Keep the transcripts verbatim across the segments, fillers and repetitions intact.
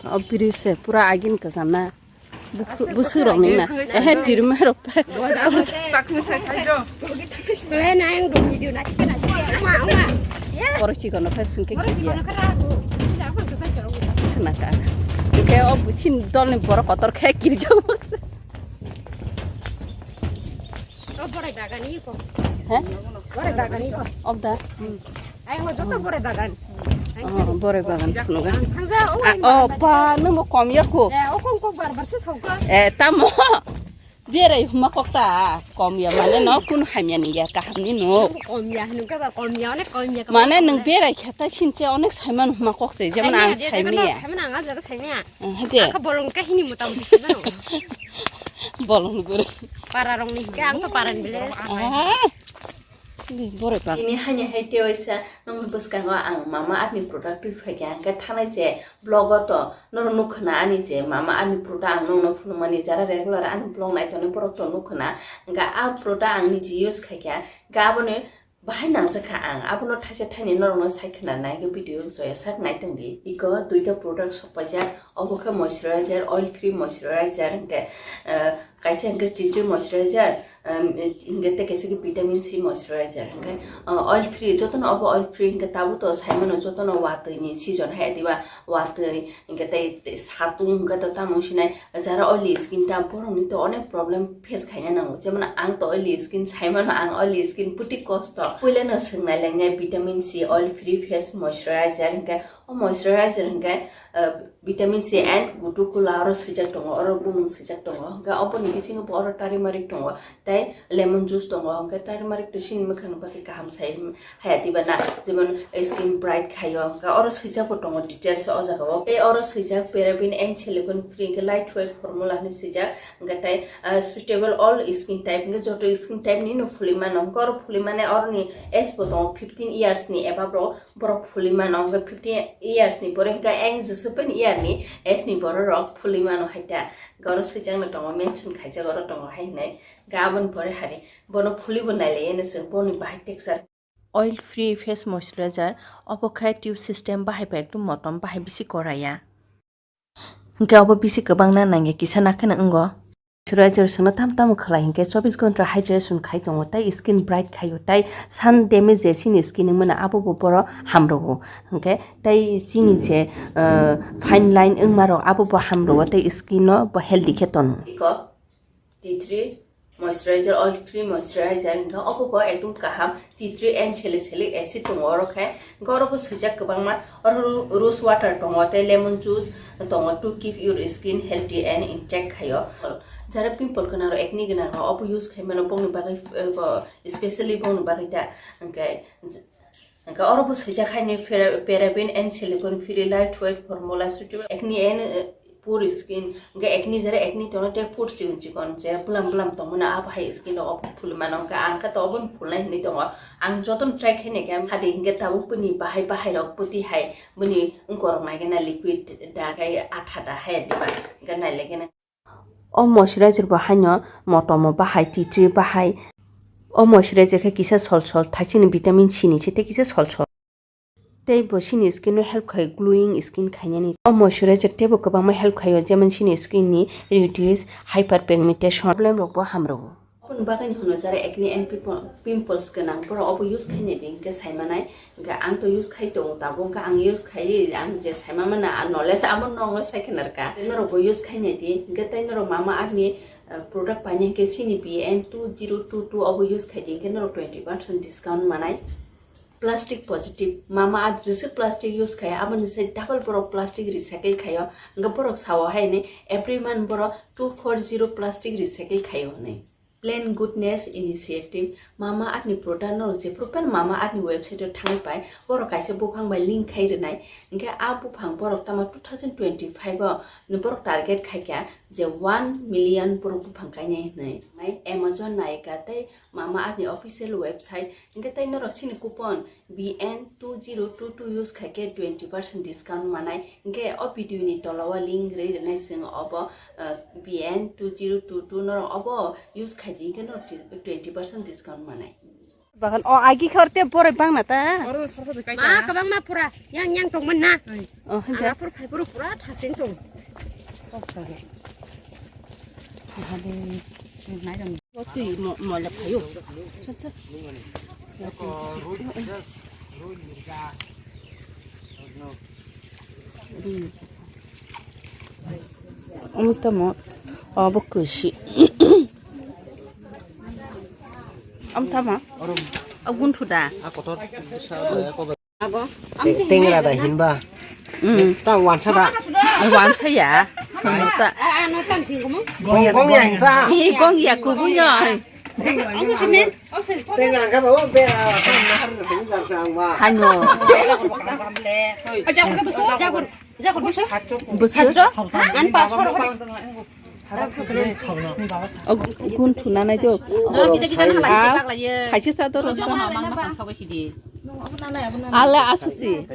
O biri se pura agin kwcham na. Busu rok ni na. Ehe, tirma rok pa. Kore chikon no phai sungke kiya. Khna kha. Ke o buchin dol ni borok kotor khe kirjak. O borai bagani ko. He? Borai bagani ko. Obda. Ai ngo joto borai bagan. Oh, borai bagan phunukgo. Thangja o. Ah, oh, ba, nungbo kom ya ko. Eh, o kom kok bar bar se sauka. Eh, tamo. Berai huma kok ta kom ya mane no kun hamya ni ya kaham ni no. Kom ya, nungka ba kom ya, onek kom ya. Mane nung berai khata sinche onek saiman huma kok se, jemon ang saimiya. Saiman ang jaga saimiya. Hade. Aka bolong kahini mota moti saimano. Bolong gure. Para rong ni ke ang to paran bile. Ah. Ni bore pa. Ini hanya hai te oisa nong bwskango ang mama arni product twi phaikha hwnkhe thanai je blog o to norok nukkha na ani je mama arni product ang nongno phunukmani jara regular ani blog nai tongnai borok to nukkha na hwnkhe a product ang niji use khaikha hwnkhe aboni Bahai nangjakha ang, abono thaisa thaini norokno sai khna nai khe video joya sak nai tong di. Iko duita product sokpaijak, obo khe moisturizer, oil free moisturizer, hwnkhe, eh, kaisa hwnkhe tea tree moisturizer, em, hwnkhe tei kaisa khe vitamin C moisturizer, hwnkhe, eh, oil free, jotono obo oil free, hwnkhe tabuk to saimano jotono watwi ni season hai diba, watwi, hwnkhe tei, tei satung hwnkhe to tamo wngsinai, jara oily skin ta borokni to onek problem face khaina nango, jemon ang to oily skin saimano, ang oily skin puti kosto. Puila no swngnai lengnai vitamin C oil free face moisturizer hwnkhe, o moisturizer hwnkhe, uh, vitamin C and gutu kula oro swijak tongo, oro bumung swijak tongo, hwnkhe oboni bisingo bo oro turmeric tongo, tei lemon juice tongo, hwnkhe turmeric to chini mwkhangni bagwi kaham sai. Haya diba na, jemon skin bright khaio, hwnkhe oro swijak bo tongo details o jaga o. Tei oro swijak paraben and silicone free, hwnkhe light weight formula hinwi swijak, hwnkhe tei, ah, suitable all skin type, hwnkhe joto skin type ni no phulwi mano, hwnkhe oro phulwi mane oroni age bo tongo fifteen years ni above rok, borok phulwi mano, hwnkhe fifteen years ni pore hwnkhe ang jesepen year ni age ni borok rok phulwi mano hai ta, hwnkhe oro swijak no tongo mention khaijak oro tongo hai hinwi, hwnkhe aboni pore hari bono phulwi bo nailaiya no chwng boni bahai texture. Oil free face moisturizer, obo khe tube system bahai bai ekdum motom bahai bisi koraya. Hwnkhe obo bisi kwbangna nangya kisa nakheno wngo. Moisturizer swngno tamo tamo khlai hwnkhe chobbish ghonta hydration khai tongo tei skin bright khaio tei sun damage je chini skin wngmano abo bo boro hamrwo. Hwnkhe tei chini je, uh, fine line wngmarok abo bo hamrwo tei skin no bo healthy khe tono. Iko Tea tree moisturizer, oil free moisturizer, hwnkhe obo bo ekdum kaham. Tea tree and salicylic acid tongo oro khe, hwnkhe oro bo swijak kwbangma, oro ro-, rose water tongo, tei lemon juice tongo to keep your skin healthy and intact khaio. Jara pimple gwnang rok, acne gwnang rok, obo use khai mano, bongni bagwi, eh, bo, specially bongni bagwi ta, hwnkhe, Hwnkhe oro bo swijak hai ni para-, paraben and silicone free light weight formula suitable acne and, eh, poor skin. Hwnkhe acne jara acne tono tei poor chikon chikon je bwlam bwlam tongmani abo hai skin rok obo phulwi mano. Hwnkhe ang khe to obo phulnai hinwi tongo. Ang jotono try khai naikha hadi hwnkhe tabuk bini bahai bahai rok bwtwi hai bini wngkorok naikhe na liquid da khe atha da hai diba hwnkhe nailaikhe na. O moisturizer bo haino motomo bahai, tea tree bahai. O moisturizer khe kisa sol sol, thaisini vitamin C ni se tei kisa sol sol. Tei bo chini skin no help khai glowing skin khainani. O moisturizer teibo kwbangma help khaio, jemon chini skin ni reduce hyperpigmentation problem rok bo hamrwo. Oboni bagwi hwnwi jara acne and pimple, pimples gwnang borok obo use khainai di hwnkhe saimanai. Hwnkhe ang to use khai tongo tabuk, hwnkhe ang use khai, ang je saima mana, ang knowledge abo nongno sai khna rwkha. Norok bo use khai nai di, hwnkhe tei norok mama arni, uh, product painai hwnkhe chini B N two zero two two obo use khai di, hwnkhe norok twenty percent discount manai. Plastic positive, mama earth jeswk plastic use khai, aboni sai double borok plastic recycle khaio, hwnkhe borok sao hai ni every month borok two four zero plastic recycle khaio hwnwi. Plain Goodness Initiative, Mama Earth ni product no jephru phano Mama Earth ni website o thangwi pai, borok kaisa buphang bai link khai rwnai, hwnkhe a buphang borok tamo two thousand twenty-five o borok target khaikha je one million borok buphang kainai hwnwi. Amazon, Nykaa tei Mama Earth ni official website, hwnkhe tei norok chini coupon B N two zero two two use khai khe twenty percent discount manai. Hwnkhe o video ni tola o link rwi rwnai chwng obo, uh, B N two zero two two norok obo use khai di hwnkhe norok twenty percent discount manai. Bagan o agi khor te boroi bang na ta. Oro sar sar kai Ma ta. Kabang ma pura yang yang tong man na. Ai. O Ang hanja. Apor phai pura pura thasing tong. Kok sar. Hade nai dong. Wati mo mo la phayo. Sat sat. Om tamo obo kwsi. Om tamo agun thuda. Abo. Tengra da hinba. Mm. Ta wansa da. Wansa ya. Ano ta. Gong gong ya hinta. I gong ya kubu nyo. Tenga ka ba, o bera, o bera, o bera, o bera, o bera, o bera, o bera, o bera, Hanyo. Busu. An pasor. O gun thuna nai jo. Kita kita na Ah, halai. Haisi sa to. Ala asusi.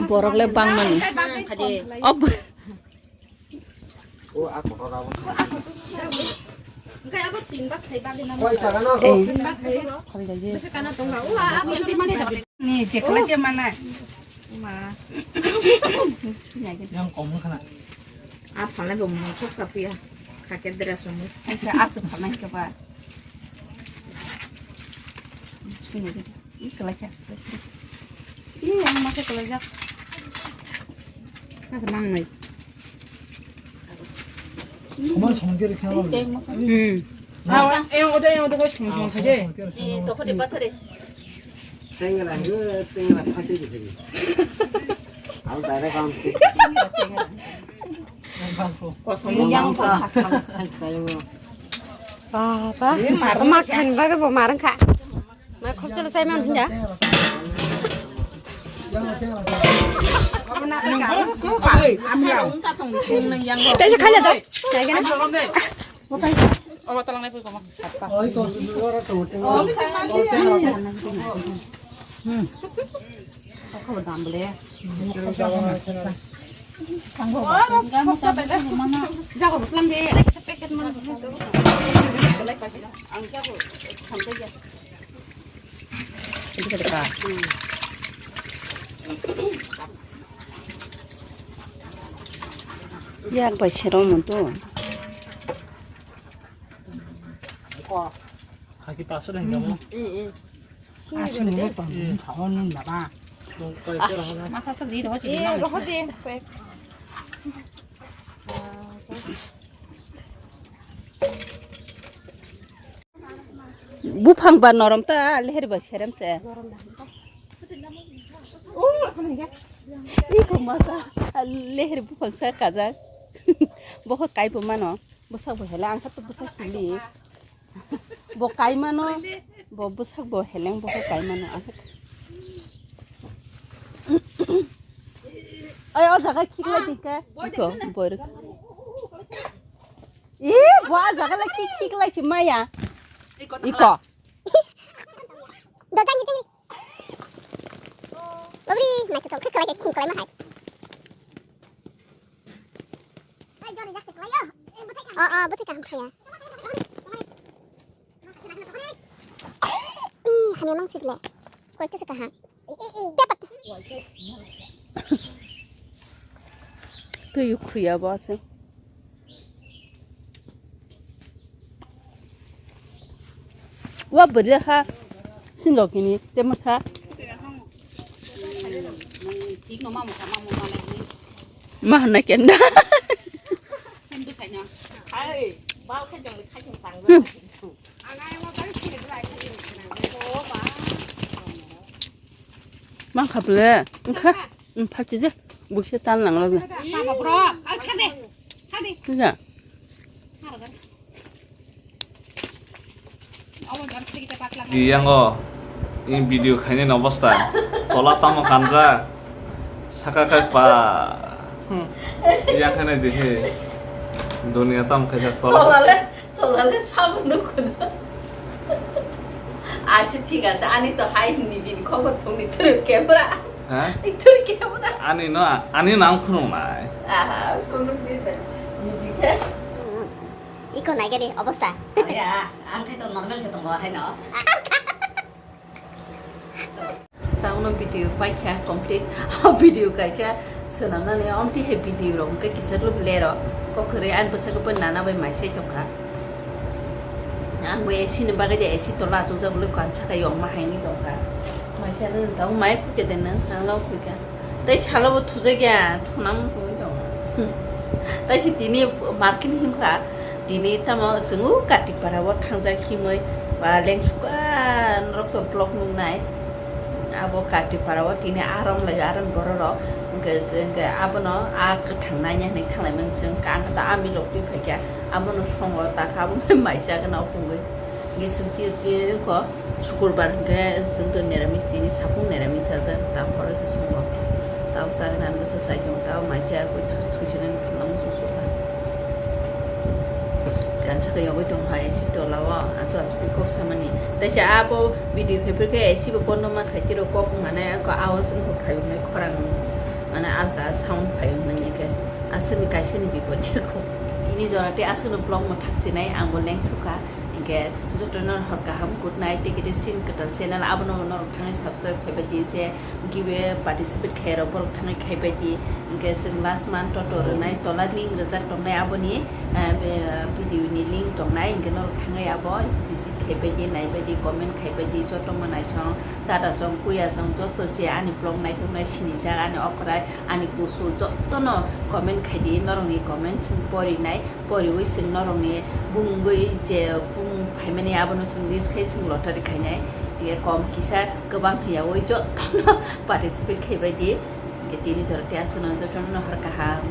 Borok le bang mani. Ob. Ni jekla je mana. Ma. Yang kom khana. A phalai bo mung sok kapia. Khake dra sumu. Acha asu phalai ke ba. Sini de. Ih, kelaja. Ih, yang masih kelaja. Nah, senang nih. Koma songkir khawa. Hmm. Ah, yang udah, yang udah, kau song, song saja. Ih, toko di pathar deh. Tengra, tengra, pati di sini. Aku direct kamu. Kosong yang kosong. Papa, makan bagai bo marang kha. Ma khop chala sai man hinja. Tei se khala dai. Tei gana. Obo talang nai pui koma. Oi ko ora to. Jago butlang de. Packet man. Ang jago. Yak bai serong mon to. Haki paso dai ngamo. Asing mo ko tong thao nun baba. Masa sa di ro chi. Eh, ro de. Buphang ba norom ta, leher ba serem se. Iko masa, leher buphang sa kajak. Boho kai bo mano, bwsak bo hele, ang sa to bwsak hili. Bo kai mano, bo bwsak bo heleng, boho kai mano. Ay, o jaga khikla dikha. Iko, boirok. Ih, bo ah jaga le khik khik lai chi maya. Iko. Iko. Dojang gitu. Babri, mai to khik lai khik lai ma hai. Oh, oh, buti ka ham khaya. Ih, hamya mang sik le. Koi kisa ka ha. Twi khuya bo se. Wa bwrwi ha sinlo kini te masa. Ma hwnna kenda. Hmm. Mang kha ble, wngkha, wng pha khe je, buisa chal nang lo. Sabo bro, ang kha de, kha de. Wngkha. Di yango, ini video khaini no bosta, tola tamo kanjak, saka kai pa, yang khaini dihi, dunia tamo khaijak tola. Tola le, tola le sabo nukuna. Acha thik ache, ani to hai hwnwi din khobor phungni thwrwk khe bwra. Ha? Thwrwk khe bwra. Ani no, ani no ang phunuknai. Aha, phunuk di ta. Niji khe. Iko naigani obosta. Ya, ang khe to normal se tongo, haino. Tauno video paikha complete. O video kaisa swnamnani, omtwi hai video rok hwnkhe kisa lub lero. Kokhorwi ani bwsakhe bo nana bai maisai tongkha. Ang bo A C ni bagwi de A C tola achukjak, bwlwi kansa khe yongma haini tongkha. Maisa nw tong mai phukhe de nw, ang lok phukha. Tei salo bo thujakya, thunam phunwi tongo. Tei se tini market hinkha, tini tamo chwng o Katipara o thangjak himwi, ba lengsuka norok to vlog nuknai. Abo Katipara o tini arom lai, arom borok rok. Hwnkhe, hwnkhe abono a kwthang nanya hinwi thanglaimani chwng, ang khe ta a milok twi phaikha, abono songo takha, abo maisa gana o pungwi. Hwnkhe chwng twi, twi wngkha. Sukurbar hwnkhe chwng to niramis, tini sapung niramis chajak, ta horo se songo. Tao chagani ang bwsa chai tongo, tao maisa koi thu-, thuisinani thangna muchung sukha. Kansa khe yogwi tong hai A C tola o, achu achu khe kok samani. Taisa abo video khe phikhe A C bo bondo ma khai tiro, kok mane ko awas wngkha phai wngnai khorang, mane alka sound phai wngnai khe aswkni kaisani bipod khe kok. Ini jora tei aswkno vlog ma thaksinai, ang bo leng sukha. Hingke jotono hor kaham, good night, tei kete sin kwtal channel abono norok thangwi subscribe khaibai di, je giveaway participate khairok borok thangwi khaibai di. Hingke chwng last month to to rwnai, tola link rwjak tongnai aboni, eh, be, video ni link tongnai, hingke norok thangwi abo visit khaibai di, naibai di, comment khaibai di, joto mwnaisong, dadasong, kuyasong, joto je ani vlog naitoknai sinijak, ani okrai, ani kusu, jotono comment khaidi, norokni comment chwng porinai. Poriwi chwng norokni bumungwi je bumung phaimani abono chwng list khai chwng lottery khainai. Hingke kom kisa kwbang hiyawi jotono participate khaibai di. Hingke tini jora tei aswkno jotono hor kaham.